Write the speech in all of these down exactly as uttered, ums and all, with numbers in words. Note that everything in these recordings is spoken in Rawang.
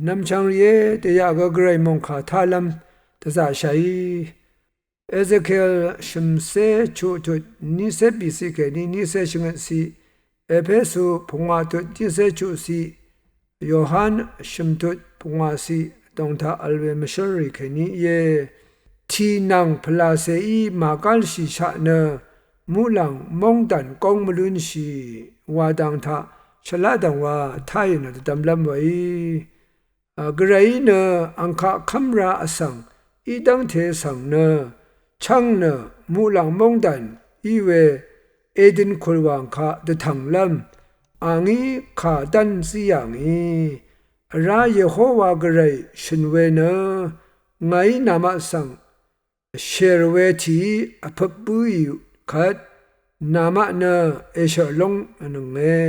Nvmchvng rìé, dèyaq gø Gvray mòngkà tálv́m dvzaqshàí. Ezekiel shø̀mcé chuq tut nícé bìciq kèní nícé shvngøtciq, Epesu pungwà tut nícé chuqciq, Yohan shø̀m tut pungwàciq dòng taq vl we mvshǿl rì kèní íe. Tì nvng pvlàcèí màgálshìshaq nø muqlàng móngdàn góng mvlúnshì wa dang taq shvlá dv̀ngwa táì nø dvdvmlv́m weí. Gvrayí nø angkaq kv́mra vsvng í dv́ngte svng nø chv́ng nø muqlàng móngdàn í we Edøn kùlwàng kaq dvtv̀nglv́m a ngí kà dv́n zí yà ngì. Vrá Yehowa Gvray shø̀n we nø ngàí namaq svng shèr we tìí vpøp bǿì kvt namaq nø èshèr lóngnønge.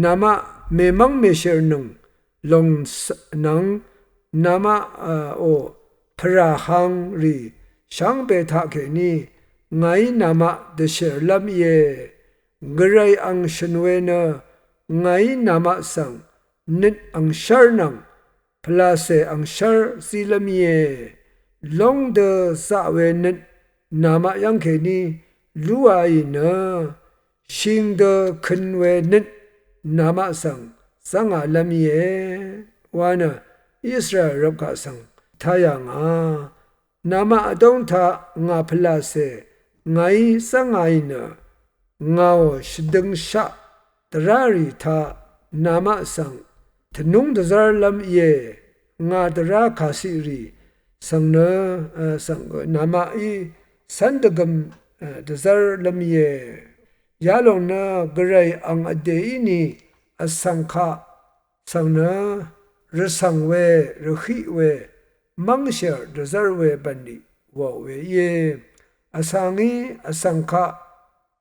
Namaq mèmv́ng mèshèr nøng lòng nvng namaq ò pvrà hang rì shvngbe taqkèní ngàí namaq dvshèrlv́m íe. Gvray ang shø̀n we nø ngàí namaq svng nøt angshv́r nvng pvlàcè angshv́r zílv́m íe. Lóng dø zaq we nøt namaq yv́ng kèní lúaì nø shing dø køn we nøt namaq svng zv́ngālv́m íe wa nø Israel rvpkaq svng tá yà ngà. Namaq vdóng taq ngà pvlàcè ngàí zv́ngāì nø ngàò shvdøngshaq dvrá rì taq namaq svng tvnúng dvzv́rlv́m íe. Ngà dvrá kàciq rì svng nø svng namaqí cv́n dvgøm dvzv́rlv́m íe. Yalòng nø Gvray ang vdè íni vsvng kaq svng nø rvcv̀ng we, rvhiq we, mv́ngshèr dvzv́r we bv̀nlì wàò we íe. Vsa ngí vsvng kaq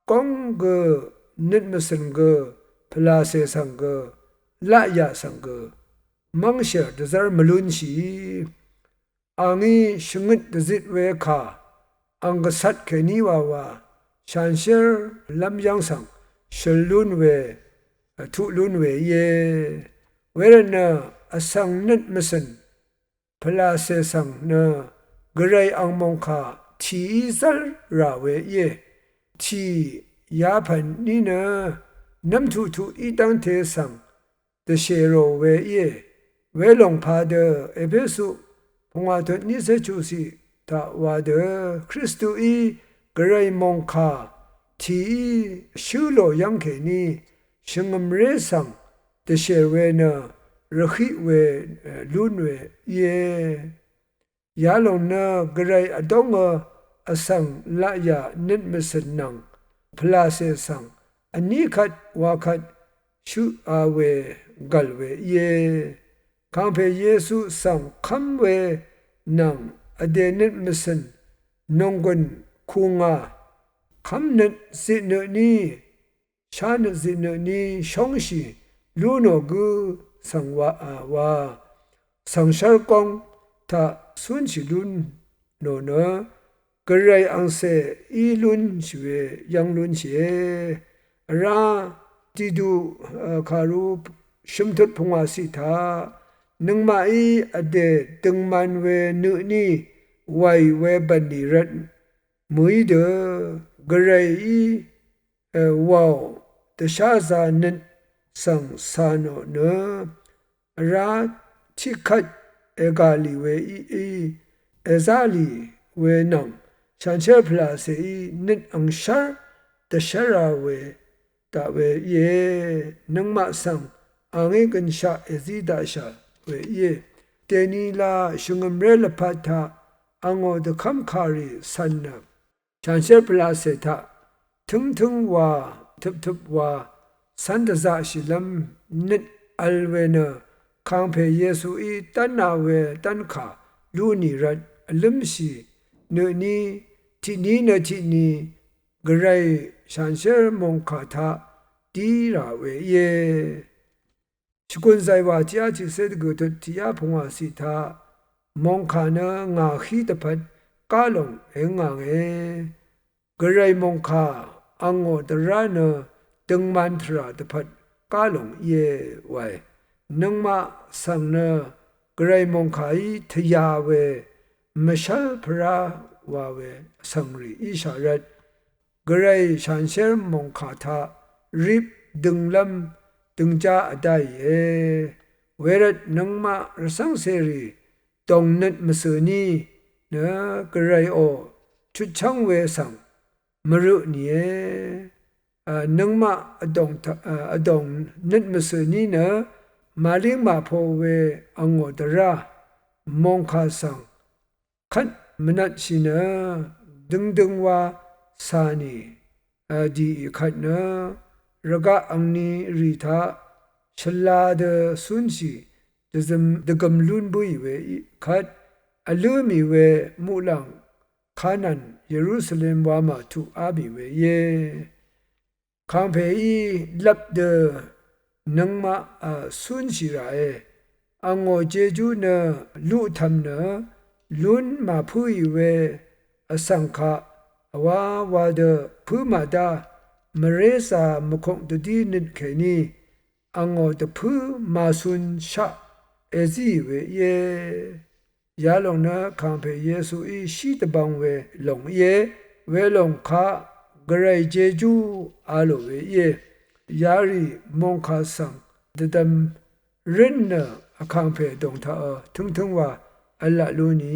góng gø nøt mvcø̀n gø pvlàcè svng gø laqyà svng gø mv́ngshèr dvzv́r mvlúnshìí. A ngí shvngøt dvzit we kà ang gvcat kèní wawa shanshér lv́m yv́ng svng shøl lún we, tuq lún we íe. Wervtnø vsvng nøt mvcø̀n pvlàcè svng nø Gvray ang mòngkà tìí zv́l rà we íe. Tì yapv̀n ní nø nv́mtuqtuq í dv́ngte svng dvshèrò we íe. Welòng padø Epesu pungwà tut nícé chuqciq taq wa dø Kristuí Gvray mòngkà tìí shǿ lò yv́ng kèní shvngø̀mré svng dvshèr we nø rvhiq we lún we íe. Yalòng nø Gvray vdóngø vsvng laqyà nøt mvcø̀n nvng pvlàcè svng vní kvt wa kvt shøqa we gv̀l we íe. Kàngpè Yesu svng kv́m we nvng vdè nøt mvcø̀n nònggùn kù ngà kv́mnøt zitnøt ní shánøt zitnøt ní shóngshì lú nò gǿ svng wa, a, wa svng shv́r góng taq cúnshì lún nò nø Gvray angcè í lúnshì we yv́ng lúnshìe. Vrá Titu, a, kàru shø̀mtut pungwàciq taq nøngmaqí vdè døngman we nø tní wàì we bv̀nlì rvt mø̀í dø Gvrayí wàò dvsházā nøt svng cà nò nø vrá tiqkvt ègà lì we í, èzá lì we nvng shanshér pvlàcèí nøt angshv́r dvshv́rā we daq we íe. Nøngmaq svng a ngí gønshaq èzí daqshà we íe. Dèni la shvngø̀mré lvpat taq angò dvkv́m kàrì cv̀n nø shanshér pvlacè taq tǿngtǿng wa tøptøp wa cv́n dvzaqshìlv́m nøt vl we nø kàngpè Yesuí dv́na we dv́nkà lú nì rvt vlǿmshì nø tní tiqní nø tiqni Gvray shanshér mòngkà taq dí rà we íe. Shvgùn zàywà tiqyá tiqcé dvgø̀ tut tiqyá pungwàciq taq mòngkà nø ngà hí dvpvt gá lòng èngànge. Gvray mòngkà angò dvrá nø døngman tvrà dvpvt gá lòng íe wae. nøngmaq svng nø gvray mòngkàí tvya we mvshv́l pvrá wa we vsvng rì íshà rvt, gvray shanshér mòngkà taq rip dønglv́m døngjá vdáìe. Wervt nøngmaq rvcv́ngcèrì dòng nøt mvcø̀ní nø gvrayò chutchv́ng we svng mvrø nìe. Nøngmaq vdòng nøt mvcø̀ní nø màlíng màpō we angò dvrá mòngkà svng kvt mvnvtshì nø døngdøng wa cà nì dìì kvt nø rvgaq angni rì taq shvla dø cúnshì dvgøm lún bǿì we kvt vlǿ mì we muqlàng Kanan Yerusalem wamà tuqá bì we íe. Kàngpèí lvp dø nøngmaq cúnshì ràe. Angò jejú nø luqtv̀m nø lún màpǿì we vsvng kaq vwá wa dø pǿ màdá mvrézà mvkok dvdí nøt kèní angò dvpǿ màcunshaq èzíì we íe. Yalòng nø kàngpè Yesuí shí dvbvng we lòng íe. Welòng kaq gvray jejú a lò we íe. Yarì mòngkà svng dvdvm rǿn nø vkàngpè dòng taq tǿngtǿng wa v̄laq lú ni.